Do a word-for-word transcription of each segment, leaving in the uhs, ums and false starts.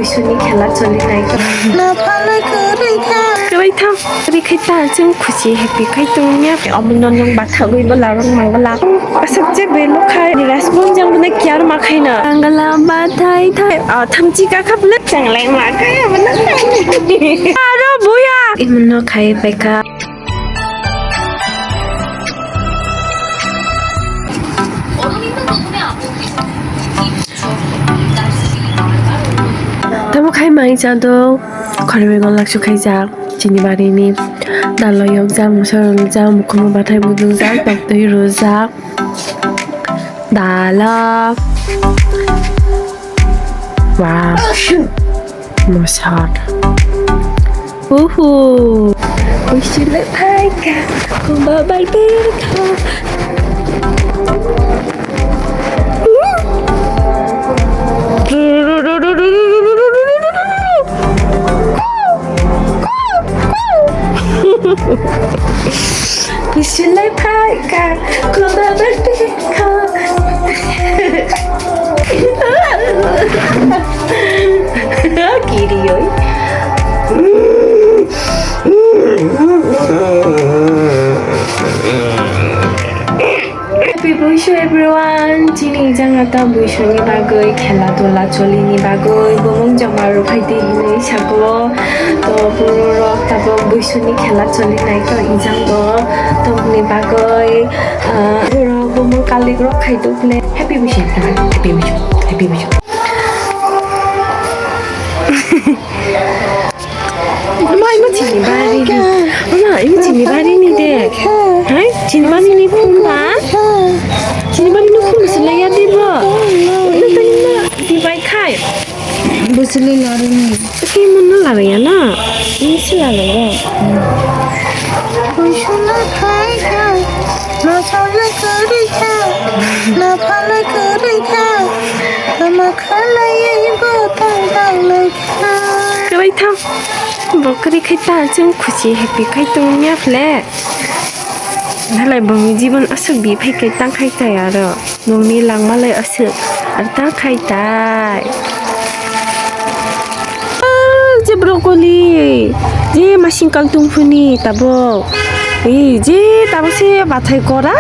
Isuni khela choli nai. Kwbai thang. Kwbai khai ta chwng khusi happy khai tongya. Omono nwng bathagwi bwla rok mang bwla. Aswk je belo khai. Ni response jang bwna care ma khaina. Gangala bathai thai. Ah, thamchi ka kha bwla changlai ma khai bwna. Aro buya. Imono khai peka. Tamo khai mai cha do, khorwi gol laksu khai jak, chini bari ni dalo yok jak, musa rok jak, mukhumu bathai buduk jak, tok twi rw jak, dalo. Wow. Mosar. Uhu. Ushile phaika. Kumba balberka. Ushile phaika. Kumba balberka. Kiri oi. Happy Buisu everyone! Chini janga ta Buisuni bagwi khela dula cholini bagwi bumung joma rwphai di hinwi sago. To borok tabok Buisuni khela choli nai to ijang do. Tongni bagwi, ah, borok bumung kalik rok khai duk le. Happy Buisu, happy Buisu, happy Buisu. Mama, imo chini bari ni. Mama, imo chini bari ni de. Hai, chini bari ni phone ba? Chini bari ni phone se laya de bo. Nang tani na, di bai khai. Bosili lari ni. Ke mun na lari ya na? Ini si lari ya. Bosili khai khai. Masala kari khai. Na phala kari khai. Ama khala ye bo tang tang lai. Kwbai thang. Bo kwrwi khai ta chwng khusi happy khai tongya phle. Halai bongni jibon aswk bi phai kai tang khai tai aro. Bongni langma lai aswk ar tang khai tai. Ah, je broccoli, je masing kal tungphuni tabuk. Ei, je tabuk se bathai kora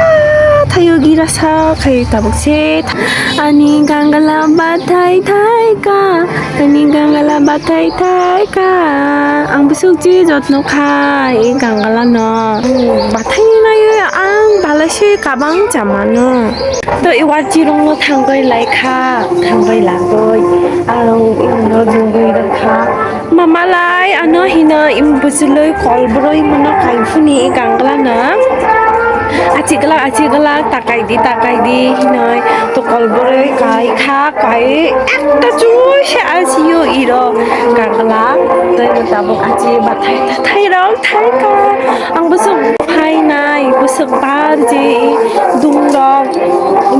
thaio gira sa khai tabuk se. Ani gangala bathai thai ka, ani gangala bathai thai ka. Ang bwswk je jotno khai, ei gangala no. Bathai ni naiwi ang balai se kabang chamano. To i warchi rong no thangbai lai kha, thangbai lagoi. Ang no jungui rwkha. Mamalai ano hino im bwchwlwi kol bwrwi mono kaiphuni i gangla no. Achigla achigla takai di takai di hinoi to kol bwrwi kai kha kai ekta chui se asio iro gangla tei tabuk achi bathai thathai rok thai kha ang bwswk phainai bwswk bar je dum rok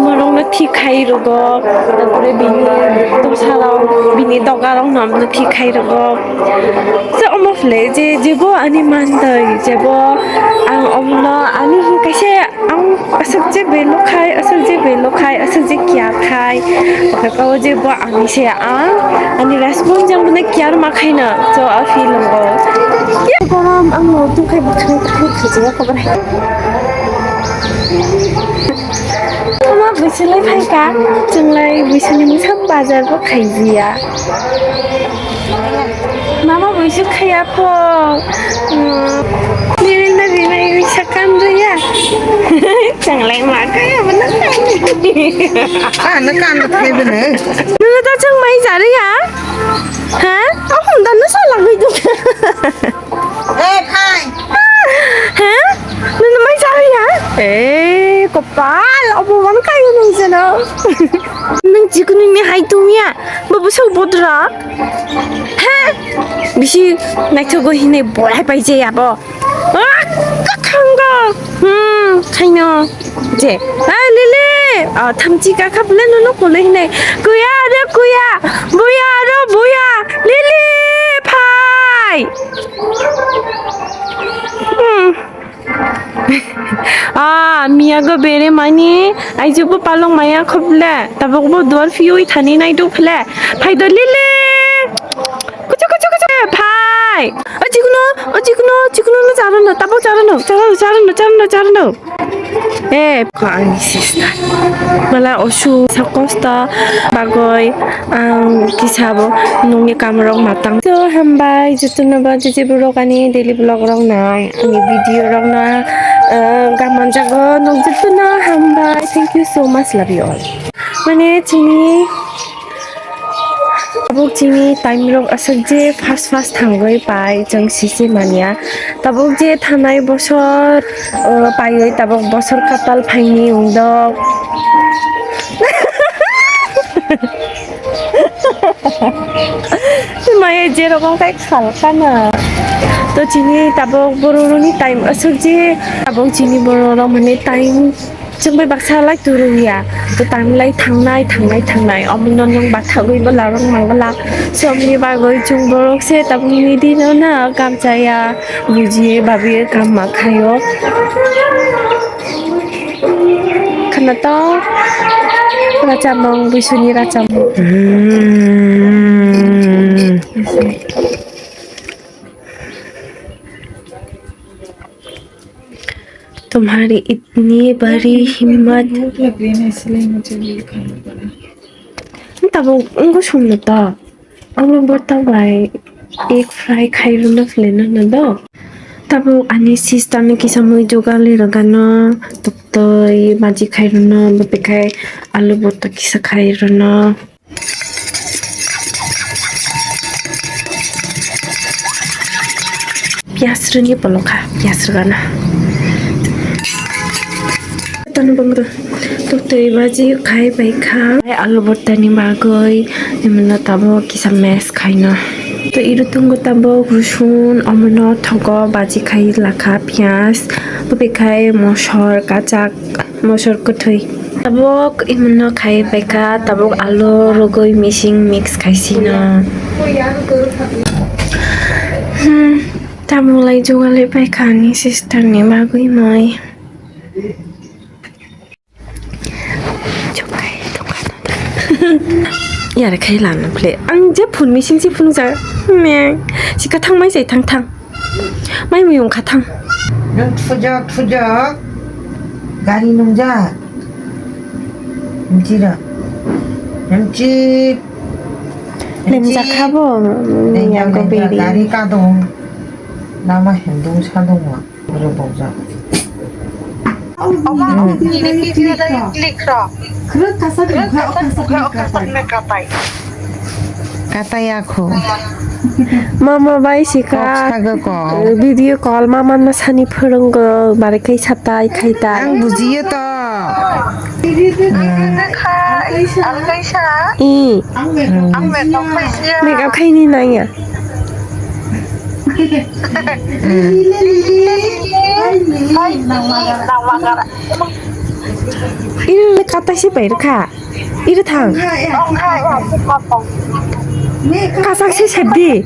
morok no thik khai rwgo. Tarpore bini dosa rok, bini doga rok no amno thik khai rwgo. Se omo phle je, jebo ani mandai, jebo ang omno ani hinkaise ang aswk je belo khai, aswk je belo khai, aswk je kiya khai. Oke, pao jebo ani se ang, ani response jang bwne kiya ma khaina, so a feel ngo. Ya, borom ang no tu khai bukhai khai khai je ko bre. Ama bwswlwi phaikha, chwnglai bwswni mungsa bazar bo khaijiya. Mama bwswk khaiya pho. Nini na rinai wisa kanjaya. Chwnglai ma khaiya bana. Ano kan thai bana. Nunu ta chwng mai jariya? Ha? Ahum dan na sala hoi du. Eh, phai. He? Nini mai sa ya? Eh, kopal, obo man kayo nung seno. Nung jikunu ni hai tung ya. Babu sok bodra. He? Bisi naithogo hinai borai pai je abo. Ah, kakhang go. Hmm, khaino. Je. Ah, Lily. Ah, thamchi ka khap le nono kolo hinai. Kuya re kuya. Buya re buya. Lily, phai. Hmm. Ah, miya go bere mani, ai je bo palong maya khoble, tabok bo duar phiyo i thani nai do phle. Phai do Lily. Tabuk charano, charano, charano, charano, charano. Eh, ko ani sister. Mala osu sa kosto bagoi ang kisa bo nungni kamrok matang. So, hambai, jotono ba jiji borok ani daily vlog rok nai, ani video rok na, eh, gaman jago, nok jotono hambai. Thank you so much, love you all. Mane, chini Tabuk chini time rok aswk je fast fast thangwi pai, chwng sisi manya. Tabuk je thanai bosor, uh, paiwi tabuk bosor katal phaini wngdok. Maya je rokong kai khal kana. To chini tabuk bororoni time aswk je, tabuk chini bororok mane time Chwng bai baksa lai turu ya, to time lai thangnai, thangnai, thangnai. Omono nwng bathagwi bwla rok mang bwla. Somni bagwi chwng borok se tabukni dino na kamchaya, bujiye babiye kam ma khayo. Khana to rachamung, buisuni rachamung. तुम्हारी इतनी बड़ी हिम्मत। Tabuk wngwi songno to. Omo borta bai egg fry khai rwna phlai nangno do. Tabuk ani sister ni kisa mui jogali rwgano, toktoi baji khai rwno, bwtwi khai alu borta kisa khai rwno. Piyas rwni polokha, piyas rwgana. Tani bangdo. Tei baji khai bai kha. Alu bortani bagwi imwno tabuk kisa mess khaino. To iru tungo tabuk rusun, omono thogo baji khai lakha piyas. Bwbwi khai mosor kachak. Mosor kwthwi. Tabuk imwno khai paikha, tabuk alu rwgwi mixing mix khaisino. Hmm, tabuk lai jugalwi paikha ani sister ni bagwi moi. Yare khai lana phle. Ang je phun mixing si phunukjak. Meng. Sika thang mai sai thang thang. Mai mui wngkha thang. Nung thujak thujak gari nungjak. Mchira. Mchi. Lemjakha bo. Lemjak, lemjak, beri. Gari kadung. Lama hendung sadung wa. Oro bokjak. Katai akho. Mama bai sika. Kok saga kok. Video call mama no sani phwrwnggo, bare khai satai khai tai. Ang bujiyo to. I. Make up khaini nangya. Iri le kata si pai rwkha. Iri thang. Kasak se sedi.